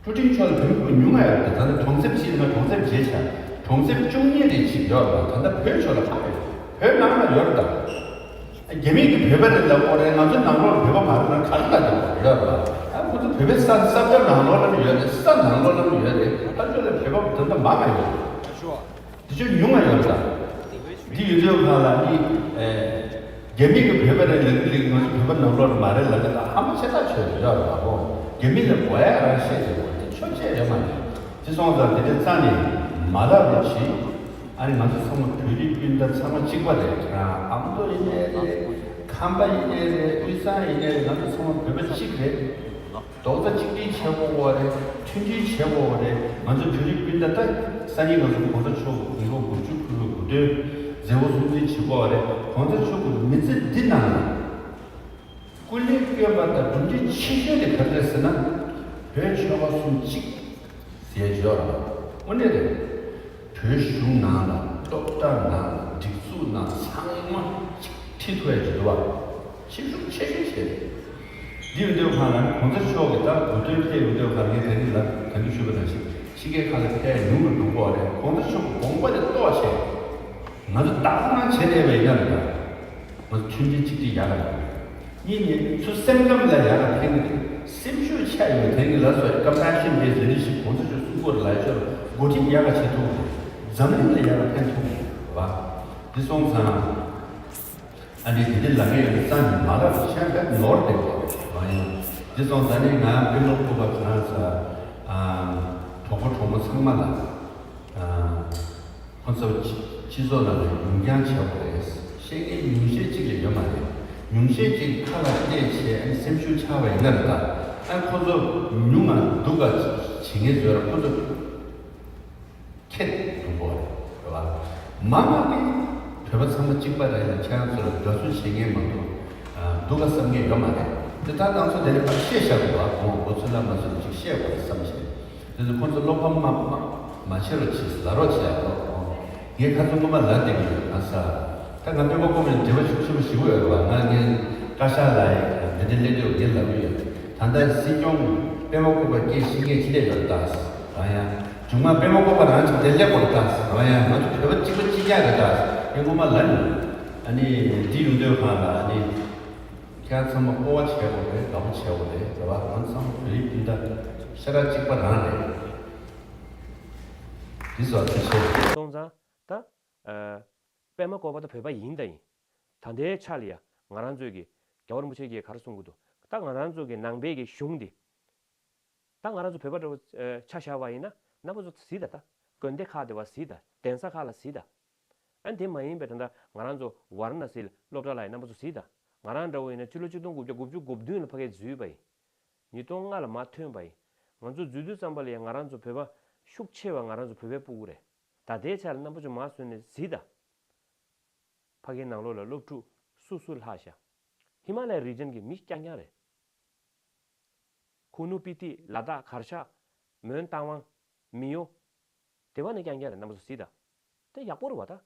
ཀྲུ་ཀྲིང་ཕྱོགས་ལ་བོད་མི་ཉུང་ང་ཡོད་རེད་ད། ད་ལྟ་གྲོང་གསེབ་ཅིག་ན་གྲོང་གསེབ་བརྗེ་བྱ། གྲོང་གསེབ་བཅུ་གཉིས་རེ་ཅིག་ཡོད་རེད་བ། ད་ལྟ་བོད་ཕྱོགས་ལ་ཕ་ཡོད། བོད་ནང་ལ་ཡོད་རེད་ད། རྒྱ་མི་གི་བོད་པ་རེད་ལབ་དགོས་རེད། ང་ཚོ་ནང་ལོགས་བོད་པ་མ་རེད་ན་ག་རེ་ལབ་དགོས་རེད་བ། ཨ་ཁོ་ཚོ་བོད་པའི་ས་ས་ཆ་ནང་ལོགས་ལ་ཡོད་རེད། ས་ནང་ལོགས་ལ་ཡོད་རེད། ཕར་ཕྱོགས་ལ་བོད་པ་ད་ལྟ་མང་ང་ཡོད་རེད། དེ་ཚོ་ཉུང་ང་ཡོད་རེད་ད། འདི་ཡོད་ཚོད་ཁ་ལ་ནི་ཨེ་རྒྱ་མི་གི་བོད་པ་རེད་ལབ་ཀྱི་རེད། ང་ཚོ་བོད་པ་ནང་ལོགས་ལ་མ་རེད་ལབ་ཀྱི་ད་ཧམ་པ་ཆེ་ཐག་ཆོད་རེད་ཡོད་རེད་བ། རྒྱ་མི་ལ་དགོས་ཡ་རང་བཤད་ཀྱི་ཡོད་རེད། ཆོས་བཤད་ཡོད་མ་རེད། དེ་སོང་ཙང་དེ་འདྲའི་རྩ་ནས་མ་ལབ་རོགས་བྱེད། ཨ་ནི་ང་ཚོ་ཚང་མ་བོད་རིགས་སྤུན་ཟླ་ཚང་མ་གཅིག་པ་རེད། ཁྱེད་རང་ཨ་མདོ་ཡིན་ནའི་རེད། ཁམས་པ་ཡིན་ནའི་རེད། དབུས་གཙང་ཡིན་ནའི་རེད། ང་ཚོ་ཚང་མ་བོད་པ་གཅིག་རེད། རྡོག་རྩ་གཅིག་སྒྲིལ་བྱེད་དགོས་པ་རེད། མཐུན་སྒྲིལ་བྱེད་དགོས་པ་རེད། ང་ཚོ་བོད་རིགས་སྤུན་ཟླ་ད་སང་ཉིན་ང་ཚོ་གོང་ས་མཆོག་དགུང་ལོ་དགུ་བཅུ་ཕུལ་བའི་དགུང་སྟོན་མཛད་སྒོ་སྲུང་བརྩི་བྱེད་དགོས་པ་རེད། གོང་ས་མཆོག་གི་མི་ཚེ་འདི་ནང་ལ་སྐུ་ལས་བསྐྱོན་པ་དང་གྲུབ་འབྲས་ཆེ་ཤོས་དེ་ག་རེ་རེད་ཟེར་ན། བོད་ཆོལ་ཁ་གསུམ་གཅིག་ཟེར་ཡོད་རེད། དངོས་གནས་རེད། བོད་གཞུང་ནང་ལ་སློབ་གྲྭ་ནང་ལ་སྒྲིག་འཛུགས་ནང་ཚང་མ་གཅིག་ཁྲིད་ཐུབ་ཡ་ཅིག་འདུག་བ། ཆེ་ཤོས་ཆེ་ཤོས་བྱས་རེད། འདི་ཡོད་འདོད་ཁང་ལ་གོང་ས་མཆོག་གི་ད་དགུང་སྟོན་ཕེབས་ཡོད་འདོད་ཁང་ངས་ད་གིན་ལ་ད་གིན་ཞུས་པ་ནང་བཞིན་ཕྱི་རྒྱལ་ཁག་ལ་ཕེབས་ཡ་ཉུང་རུ་འགྲོ་གི་རེད། གོང་ས་མཆོག་གི་དགོངས་པ་དེ་རྟོགས་བྱས། ང་ཚོ་བདག་དབང་བྱས་བསྡད་པ་ཡིན་ན་རེད་ད། ང་ཚོ་མཐུན་སྒྲིལ་གཅིག་སྒྲིལ་ཡག་ག་ཡོད། གཉིས་ནི་ཚུར་སེམས་ཁམས་ལ་ཡག་ག་ཕན་གི་རེད། སེམས་ཤུགས་ཆག་ཡོད་དེ་གི་ལ་སོགས་compassion based leadership གོང་ས་མཆོག་གསུང་གི་ཡོད་རེད་ལ། ཡ་ཆོག་འགོ་ཁྲིད་ཡག་ག་བྱེད་ཐུབ་གི་རེད། འཛམ་གླིང་ལ་ཡག་ག་ཕན་ཐུབ་གི་རེད་བ། འདི་སོང་ཙང་། ཨ་ནི་དེ་འདྲ་ལབ་ཀྱི་ཡོད་ན་རྩ་ནས་མ་ལབ། ཤ་འདྲ་ནོར་བསྡད་པ་རེད་མ་ཡིན། འདི་སོང་ཙང་ནི་ང་དཔེ་ཀློག་ཐུབ་པ་གང་ས་ཨ་གྲོགས་པོ་གྲོགས་མོ་ཚང་མ་ལ་ཨ་ཁོ་ཚོ་སྤྱི་སྤྱི་ཚོགས་ནང་ལ་ཉུང་རྐྱང་བྱས་པ་རེད། བཤད་མཁན་ཉུང་ཤས་གཅིག་ལས་ཡོད་མ་རེད། ཉུང་ཤས་གཅིག་ཁ་ལ་བལྟས་བྱས་ཨ་ནི་སེམས་ཤུགས་ཆག་པ་ཡིན་ན་རེད་ད། ཨ་ཁོ་ཚོ་ཉུང་ང་སྡུག་ག་བྱེད་མཁན་བཟོས་ར་ཁོ་ཚོ། ཁྱེད་འདུག་གོ་རེད་བ། མ་མ་གི་བོད་པ་ཚང་མ་གཅིག་པ་རེད་ལ། ཁྱེད་རང་ཚོ་ལ་དགའ་བསུ་བྱེད་མཁན་མ་གཏོགས་སྡུག་ག་བསམ་མཁན་ཡོད་མ་རེད། དེ་ད་ང་ཚོ་དེ་ནས་ཕར་བཤད་བཞག་དགོས་བ། གོང་འོ་ཚོད་ལ་མ་ཚོད་ཅིག་བཤད་དགོས་རེད་བསམ་བྱས། དེ་ཚོ་ཁོང་ཚོ་བློ་ཕམ་མ་མ་མ་བྱེད་རོགས་བྱེད་ལབ་རོགས་བྱེད་ཡ་ལོ། ངས་ཁ་ཚོ་སྔོན་མ་ལབ་བསྡད་ཀྱི་ཡོད། ང་ས་ ད་ང་པད་མ་བཀོད་པ་ནས་འབྲེལ་བ་ཤུགས་ཆེན་པོ་ཞིག་ཡོད་རེད་བ། ང་ངའི་བཀའ་ཤག་ལ་འདི་འདྲ་སླེབས་དུས་ངས་ལབ་ཀྱི་ཡོད། ད་ལྟ་སྲིད་སྐྱོང་པད་མ་བཀོད་པ་སྐད་ཤེས་མཁན་ཅི་འདྲ་ཡོད་ད། རང་ཡང་མཇུག་མ་པད་མ་བཀོད་པ་རང་ཅིག་འདིར་སླེབས་དགོས་རེད་ད། རང་ཡང་ང་ཚོ་བོད་པ་གཅིག་པ་གཅིག་རྐྱང་རེད་ད། ངས་སྔོན་མ་ལབ་ཡོད། ཨ་ནི་འདི་ཡོང་དུས་གང་ལ་ཨ་ནི་ཁྱེད་རང་ཚང་མ་སྤོབས་པ་བྱེད་དགོས་རེད། དགའ་པོ་བྱེད་དགོས་རེད། རེད་བ། ང་ཚང་མ་བོད་རིགས་སྤུན་ཟླ་ཤ་ཁྲག་གཅིག་པ་རང་རེད། འདི་ཚོ་ཐུགས་རྗེ་ཆེ། སོང་ཙང་ད། ཨ། པད་མ་བཀོད་པ་ད་བོད་པ་ཡིན་ད་ཡིན། ད་ལྟའི་ཆ་ལ་ཡ་ང་རང་ཚོས་ཀྱི་རྒྱལ་བ་རིན་པོ་ཆེ་གིས་ག་རེ་གསུང་གི་འདུག་ད་ང་རང་ཚོ་གི་ནང་པའི་གི་གཞུང་འདི། ད་ང་རང་ཚོ་བོད་པ་འདྲ་བོ་ཨ་ཆ་བཞག་པ་ཡིན་ན་རྣམ་པ་ཚོ་གཟིགས་ད་ད། དགོན་སྡེ་ཁག་དེ་བ་གཟིགས་ད། གདན་ས་ཁག་ལ་གཟིགས་ད། ཨ་དེ་མ་ཡིན་པའི་ད་ལྟ་ང་རང་ཚོ་ཝཱ་ར་ཎ་སིའི་སློབ་གྲྭ་ལ་ཡ་རྣམ་པ་ཚོ་གཟིགས་ད། ང་རང་འདྲ་བོ་ཡིན་ན་ཕྱི་ལོ་ཆིག་སྟོང་དགུ་བརྒྱ་དགུ་བཅུ་གོ་བདུན་ལ་ཕ་གིར་འཛུལ་བ་ཡིན། ཉིས་སྟོང་ལྔ་ལ་མར་ཐོན་པ་ཡིན། ང་ཚོ་འཛུལ་དུས་ཙམ་པ་ལ་ཡ་ང་རང་ཚོ་བོད་པ་ཤུགས་ཆེ་བ་ང་རང་ཚོ་བོད་པའི་སྤུ་གུ་རེད། ད་ལྟའི་ཆ་ལ་རྣམ་པ་ཚོ་མར་སོན་ནས་གཟིགས་ད། ཕ་གིའི་ནང་ལོགས་ལ་སློབ་ཕྲུག་སུ་སུ་ལྷག་ཤག་ཧི་མ་ལ་ཡའི་རི་ཇན་གྱི་མི་རྐྱང་རྐྱང་རེད། ཁུ་ནུ་སྤི་ཏི། ལ་དྭགས། གར་ཞག་མོན་རྟ་དབང་། མི་ཡོ། དེ་བ་ནས་རྐྱང་རྐྱང་རེད། རྣམ་པ་ཚོ་གཟིགས་ད། དེ་ཡག་པོ་རེད་བ་ད།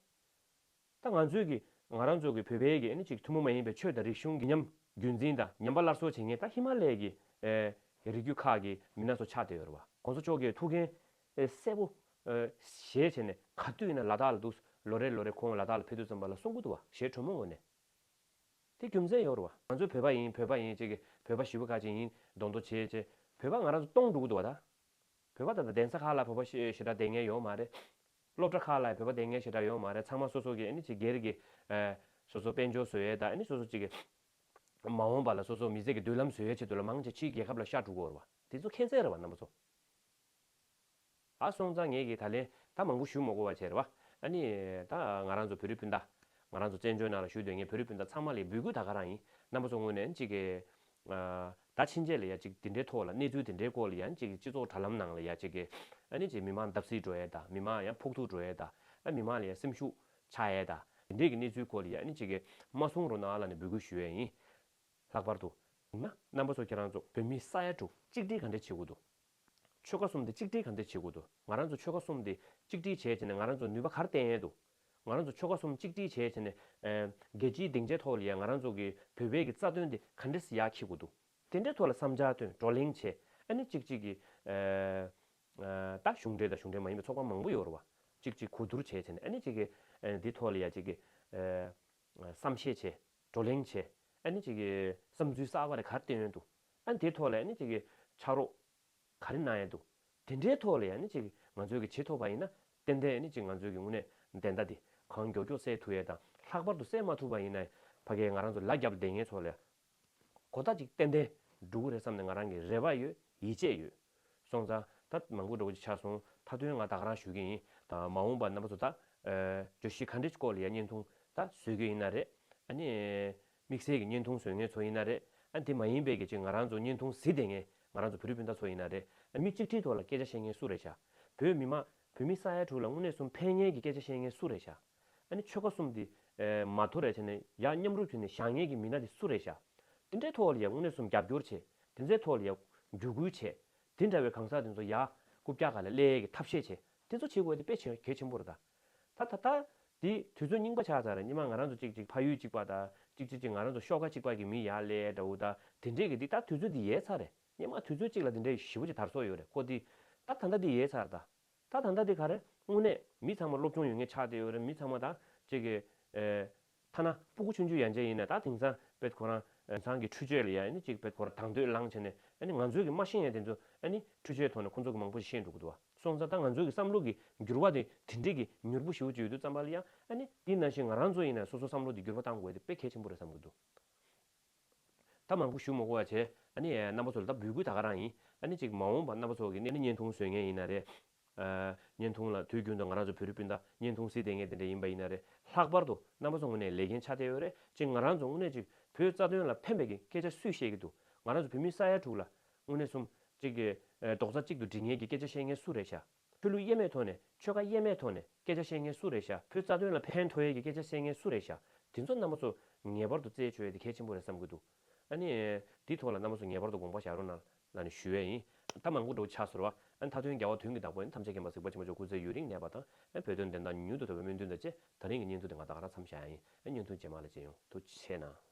ད་ང་ཚོའི་གི་ང་རང་ཚོ་གི་བོད་པའི་གི་ཨ་ནི་ཅིག་ཐུན་མོང་མ་ཡིན་པའི་ཆོས་དང་རིག་གཞུང་གི་ཉམས་རྒྱུན་འཛིན་དང་ཉམས་པ་སླར་གསོ་བྱེད་མཁན་ད་ཧི་མ་ལ་ཡའི་གི་ཨེ་རི་རྒྱུད་ཁག་གི་མི་སྣ་ཚོ་ཆགས་བསྡད་ཡོད་རེད་བ། གོང་ས་མཆོག་གི་ཐུགས་འགན་ཨེ་གསལ་པོ་ཨེ་བཞེས་བྱས་ནས་ག་དུས་ཡིན་ན་ལ་དྭགས་ལ་འདུག་ལོ་རེ་ལོ་རེ་ཁོང་ལ་དྭགས་ལ་ཕེབས་དུས་ཙམ་པ་ལ་གསུང་གི་འདུག་བ། ཞེ་དྲོན་མོ་ངོས་ནས། དེ་རྒྱུ་མཚན་ཡོད་རེད་བ། ང་ཚོ་བོད་པ་ཡིན། བོད་པ་ཡིན་ཅེས་ཀྱི་བོད་པ་ཞེ་པོ་ཁ་ཅིག་ཡིན་མདོག་མདོག་བྱེད་ཅེས་བོད་པ་ང་རང་ཚོ་སྟོང་འགྲོ་གི་འདུག་བ་ད། བོད་པ་ད་ལྟ་གདན་ས་ཁག་ལ་བོད་པ་ཞེ་ཞེ་དྲག་བསྡད་མཁན་ཡོད་མ་རེད། སློབ་གྲྭ་ཁག་ལ་བོད་པ་བསྡད་མཁན་ཞེ་དྲག་ཡོད་མ་རེད། ཚང་མ་སོ་སོ་གི་ཨ་ནི་ཅིག་སྒེར་གྱི་ཨ་སོ་སོ་དཔལ་འབྱོར་བཟོ་ཡས་དང་ཨ་ནི་སོ་སོ་ཅིག་གི་མ་འོངས་པ་ལ་སོ་སོ་མི་ཚེ་གི་མདུན་ལམ་བཟོ་ཡས་ཆེད་དུ་ལ་མང་ཆེ་ཕྱིའི་རྒྱལ་ཁབ་ལ་ཤར་འགྲོ་གི་ཡོད་རེད་བ། དེ་ཚོ་ཁྱད་མཚར་རེད་བ་རྣམ་པ་ཚོ། ཨ་སོང་ཙང་ངས་ཀྱིས་ད་ལན་ད་མང་པོ་ཞུ་མ་དགོས་པ་བྱས་རེད་བ། ཨ་ནི་ད་ང་རང་ཚོ་བོད་རིགས་སྤུན་ཟླ། ང་རང་ཚོ་བཙན་བྱོལ་ནང་ལ་བཞུགས་སྡོད་མཁན་བོད་རིགས་སྤུན་ཟླ་ཚང་མ་ལ་འབོད་སྐུལ་ད་ག་རང་ཡིན། རྣམ་པ་ཚོ་ངོས་ནས་ཨ་ནི་ཅིག་གི་ཨ་ད་ཕྱིན་ཆད་ལ་ཡ་ཅིག་དེ་འདྲའི་ཐོག་ལ་གནས་ཚུལ་དེ་འདྲའི་སྐོར་ལ་ཡ་ཨ་ནི་ཅིག་སྤྱི་ཚོགས་དྲ་ལམ་ནང་ལ་ཡ་ཅིག་གི་ཨ་ནི་ཅིག་མི་མང་བརྡབ་གསིག་འགྲོ་ཡས་དང་མི་མང་ཡང་ཕོག་ཐུག་འགྲོ་ཡས་དང་ཨ་མི་མང་ལ་ཡ་སེམས་ཤུགས་ཆག་ཡས་དང་དེ་འདྲའི་གི་གནས་ཚུལ་སྐོར་ལ་ཡ་ཨ་ནི་ཅིག་གི་མ་གསུང་རོགས་གནང་ལབ་ནས་འབོད་སྐུལ་ཞུ་ཡས་ཡིན། ལྷག་པར་དུ་ཡིན་ན་རྣམ་པ་ཚོ་ཁྱེད་རང་ཚོ་བོད་མི་ས་ཡ་དྲུག་གཅིག་སྒྲིལ་ག་འདྲས་བྱེད་དགོས་འདུག་ཆོལ་ཁ་གསུམ་དེ་གཅིག་སྒྲིལ་ག་འདྲས་བྱེད་དགོས་འདུག་ང་རང་ཚོ་ཆོལ་ཁ་གསུམ་དེ་གཅིག་སྒྲིལ་བྱས་བྱས་ནས་ང་རང་ཚོ་ནུས་པ་ག་རེ་བསྟན་ཡས་འདུག་ང་རང་ཚོ་ཆོལ་ཁ་གསུམ་གཅིག་སྒྲིལ་བྱས་བྱས་ནས་ཨེ་རྒྱལ་སྤྱིའི་སྡིངས་ཆའི་ཐོག་ལ་ཡ་ང་རང་ཚོ་གི་བོད་པའི་གི་རྩ་དོན་དེ་ག་འདྲས་སེ་ཡར་འཁྱེར་དགོས་འདུག་དེ་འདྲའི་ཐོག་ལ་བསམ་འཆར་བཏོན་བགྲོ་གླེང་བྱས་ཨ་ནི་གཅིག་གཅིག་གི་ཨེ་ཨེ་ད་གཞུང་འབྲེལ་དང་གཞུང་འབྲེལ་མ་ཡིན་པའི་ཚོགས་པ་མང་པོ་ཡོད་རེད་བ། གཅིག་གཅིག་གོ་བསྡུར་བྱས་བྱས་ནས་ཨ་ནི་གཅིག་གི་ཨེ་འདི་ཐོག་ལ་ཡ་གཅིག་གི་ཨེ་བསམ་ཤེས་བྱས་བགྲོ་གླེང་བྱས་ཨ་ནི་གཅིག་གི་བསམ་ཚུལ་གསར་པ་རེ་ག་རེ་བཏོན་ཡོད་འདུག་ཨ་ནི་དེའི་ཐོག་ལ་ཨ་ནི་གཅིག་གི་ཕྱག་རོགས་ག་རེ་གནང་ཡས་འདུག་དེ་འདྲའི་ཐོག་ལ་ཡ་ཨ་ནི་གཅིག་གི་ང་ཚོས་གི་བྱེད་ཐུབ་པ་ཡིན་ན་ཏན་ཏན་ཨ་ནི་གཅིག་ང་ཚོས་གི་དངོས་གནས་བདེན་མཐའ་དེ་གང་མགྱོགས་མགྱོགས་གསལ་ཐུབ་ཡས་དང་ལྷག་པར་དུ་གསལ་མ་ཐུབ་པ་ཡིན་ན་ཕ་གིའི་ང་རང་ཚོ་ལ་རྒྱབ་ལ་བསྡད་མཁན་ཚོ་ལ་ཡ། གོ་བརྡ་ཅིག་ཏན་ཏན་འགྲོ་གི་རེད་བསམ་ནས་ང་རང་གི་རེ་བ་ཡོད། ཡིད་ཆེས་ཡོད། སོང་ཙང་ད་མང་པོ་འགྲོ་གི་ཆགས་སོང་། མཐའ་དོན་ང་ད་ག་རང་ཞུ་གི་ཡིན། ད་མ་འོངས་པ་རྣམ་པ་ཚོ་ད་ཨ་བརྗོད་གཞི་ག་འདྲའི་སྐོར་ལ་ཡ་བརྙན་ཐུང་ད་བཟོ་གི་ཡིན་ན་རེད། ཨ་ནི་དམིགས་བསལ་གྱི་བརྙན་ཐུང་བཟོ་མཁན་ཚོ་ཡིན་ན་རེད། ཨ་དེ་མ་ཡིན་པའི་གི་ཅིག་ང་རང་ཚོ་བརྙན་ཐུང་གཟིགས་བསྡད་མཁན་ང་རང་ཚོ་བོད་རིགས་སྤུན་ཟླ་ཚོ་ཡིན་ན་རེད། ཨ་མི་གཅིག་སྒྲིལ་ཐོག་ལ་སྐད་ཆ་བཤད་མཁན་སུ་རེད་ཤག་བོད་མི་མང་བོད་མི་ས་ཡ་དྲུག་ལ་དངོས་གནས་གསུམ་ཕན་མཁན་གྱི་སྐད་ཆ་བཤད་མཁན་སུ་རེད་ཤག་ཨ་ནི་ཆོལ་ཁ་གསུམ་དེ་ཨེ་མ་དོར་རེ་བྱས་ནས་ཡར་མཉམ་རུབ་བྱས་ནས་བཞག་མཁན་གྱི་མི་སྣ་དེ་སུ་རེད་ཤག་དེ་འདྲའི་ཐོག་ལ་ཡ་དངོས་གནས་གསུམ་རྒྱབ་སྐྱོར་བྱས། དེ་འདྲའི་ཐོག་ལ་ཡ་བརྒྱུད་སྐུལ་བྱས། དེ་འདྲ་བའི་གང་ཟག་དེ་ཚོ་ཡར་རྐུབ་བཀྱག་སྒང་ལ་སླེབས་ཡས་ཀྱི་ཐབས་ཤེས་བྱས། དེ་ཚོ་བྱེད་དགོས་དེ་དཔེ་ཆེ་གལ་ཆེན་པོ་རེད་ད། ད་ད་ད་དེ་དུས་ཚོད་རྙིང་པ་ཆགས་ཚར་རེད། སྔོན་མ་ང་རང་ཚོ་གཅིག་གཅིག་ཕ་ཡུལ་གཅིག་པ་དང་གཅིག་གཅིག་གཅིག་ང་རང་ཚོ་ཤོག་ཁ་གཅིག་པ་གི་མི་ཡར་སླེབས་འདྲ་བོ་དང་དེ་འདྲས་ཀྱི་འདི་ད་དུས་ཚོད་འདི་ཡལ་ཚར་རེད། སྔོན་མ་དུས་ཚོད་གཅིག་ལ་དེ་འདྲའི་ཞེ་པོ་ཅིག་དར་སྲོལ་ཡོད་རེད་ཁོ། འདི་ད་ད་ལྟ་འདི་ཡལ་ཚར་ད། ད་ད་ལྟ་འདི་ག་རེ་དངོས་གནས་མི་ཚང་མ་སློབ་སྦྱོང་ཡོད་མཁན་ཆགས་བསྡད་ཡོད་རེད། མི་ཚང་མ་ད་ཅིག་གི་ཨེ་ཐ་ན་སྤུ་གུ་ཆུང་ཆུང་ཡན་ཆད་ཡིན་ན་ད་དེང་སང་དཔེ་ཁོ་རང་དེང་སང་གི་འཕྲུལ་ཆས་ལ་ཡ་ཨ་ནི་ཅིག་དཔེ་ཁོ་རང་དང་དོད་ལངས་བྱས་ནས་ཨ་ནི་ང་ཚོས་གི་མ་ཤེས་ཡ་དེ་ཚོ་ཨ་ནི་འཕྲུལ་ཆས་ཐོག་ནས་ཁོ་ཚོ་གི་མང་པོ་ཞིག་ཤེས་འགྲོ་གི་འདུག་བ། སོང་ཙང་ད་ང་ཚོས་གི་བསམ་བློ་གི་འགྱུར་བ་དེ་དེ་འདྲས་གི་མྱུར་པོ་ཞེ་པོ་ཅིག་ཡོད་དུས་ཙམ་པ་ལ་ཡ་ཨ་ནི་དེ་ནང་བཞིན་ང་རང་ཚོ་ཡིན་ན་སོ་སོ་བསམ་བློ་དེ་འགྱུར་བ་གཏང་དགོས་དེ་དཔེ་གལ་ཆེན་པོ་རེད་བསམ་གི་འདུག་ད་མང་པོ་ཞུ་མ་དགོས་པ་བྱས། ཨ་ནི་རྣམ་པ་ཚོ་ལ་ད་འབོད་སྐུལ་ད་ག་རང་ཡིན། ཨ་ནི་ཅིག་མ་འོངས་པ་རྣམ་པ་ཚོ་གི་ཨ་ནི་བརྙན་ཐུང་བཟོ་མཁན་ཡིན་ན་རེད། ཨ་བརྙན་ཐུང་ལ་དུས་རྒྱུན་དུ་ང་རང་ཚོ་བོད་རིགས་སྤུན་ཟླ་བརྙན་ཐུང་གཟིགས་བསྡད་མཁན་དེ་འདྲ་ཡིན་པ་ཡིན་ན་རེད། ལྷག་པར་དུ་རྣམ་པ་ཚོ་ངོས་ནས་ལས་འགན་ཆགས་བསྡད་ཡོད་རེད། ཅིག་ང་རང་ཚོ་དངོས་གནས་ཅིག་བོད་རྩ་དོན་ལ་ཕན་པའི་གི་སྐད་ཆ་སུས་བཤད་ཀྱི་འདུག་ང་རང་ཚོ་བོད་མི་ས་ཡ་དྲུག་ལ་དངོས་གནས་གསུམ་ཅིག་གི་ཨ་རྡོག་རྩ་གཅིག་ཏུ་སྒྲིལ་མཁན་གྱི་སྐད་ཆ་བཤད་མཁན་སུ་རེད་ཤག་ཆོས་ལུགས་དབྱེ་མེད་ཐོག་ནས་ཆོལ་ཁ་དབྱེ་མེད་ཐོག་ནས་སྐད་ཆ་བཤད་མཁན་སུ་རེད་ཤག་བོད་རྩ་དོན་ལ་ཕན་ཐོགས་ཡས་ཀྱི་སྐད་ཆ་བཤད་མཁན་སུ་རེད་ཤག་དེ་ཚོ་རྣམ་པ་ཚོ་ངེས་པར་དུ་རྩད་གཅོད་ཡས་དེ་གལ་ཆེན་པོ་རེད་བསམ་གྱི་འདུག་ཨ་ནི་དེའི་ཐོག་ལ་རྣམ་པ་ཚོ་ངེས་པར་དུ་དགོངས་པ་བཞག་རོགས་གནང་ ལ་ནི་ཞུ་ཡས་ཡིན། ད་མང་པོ་འགྲོ་ཆགས་སོང་བ། ཨ་ནི་མཐའ་དོན་རྒྱལ་བ་དོན་གྱི་བདག་པོ་ཡིན། ཐམས་ཅད་མཁྱེན་པ་གཟིགས་པ་ཆེན་པོ་མཆོག་སྐུ་ཚེ་ཡུན་རིང་གནས་པ་དང་། ཨ་ནི་བོད་དོན་བདེན་མཐའ་མྱུར་དུ་ཐོབ་པའི་སྨོན་འདུན་དང་བཅས། ད་རིང་གི་བརྙན་ཐུང་འདི་ང་ད་ག་རང་མཚམས་བཞག་ཡ་ཡིན། ཨ་ནི་བརྙན་ཐུང་རྗེས་མ་ལ་མཇལ་ཡོང་། ཐུགས་རྗེ་ཆེ་གནང་།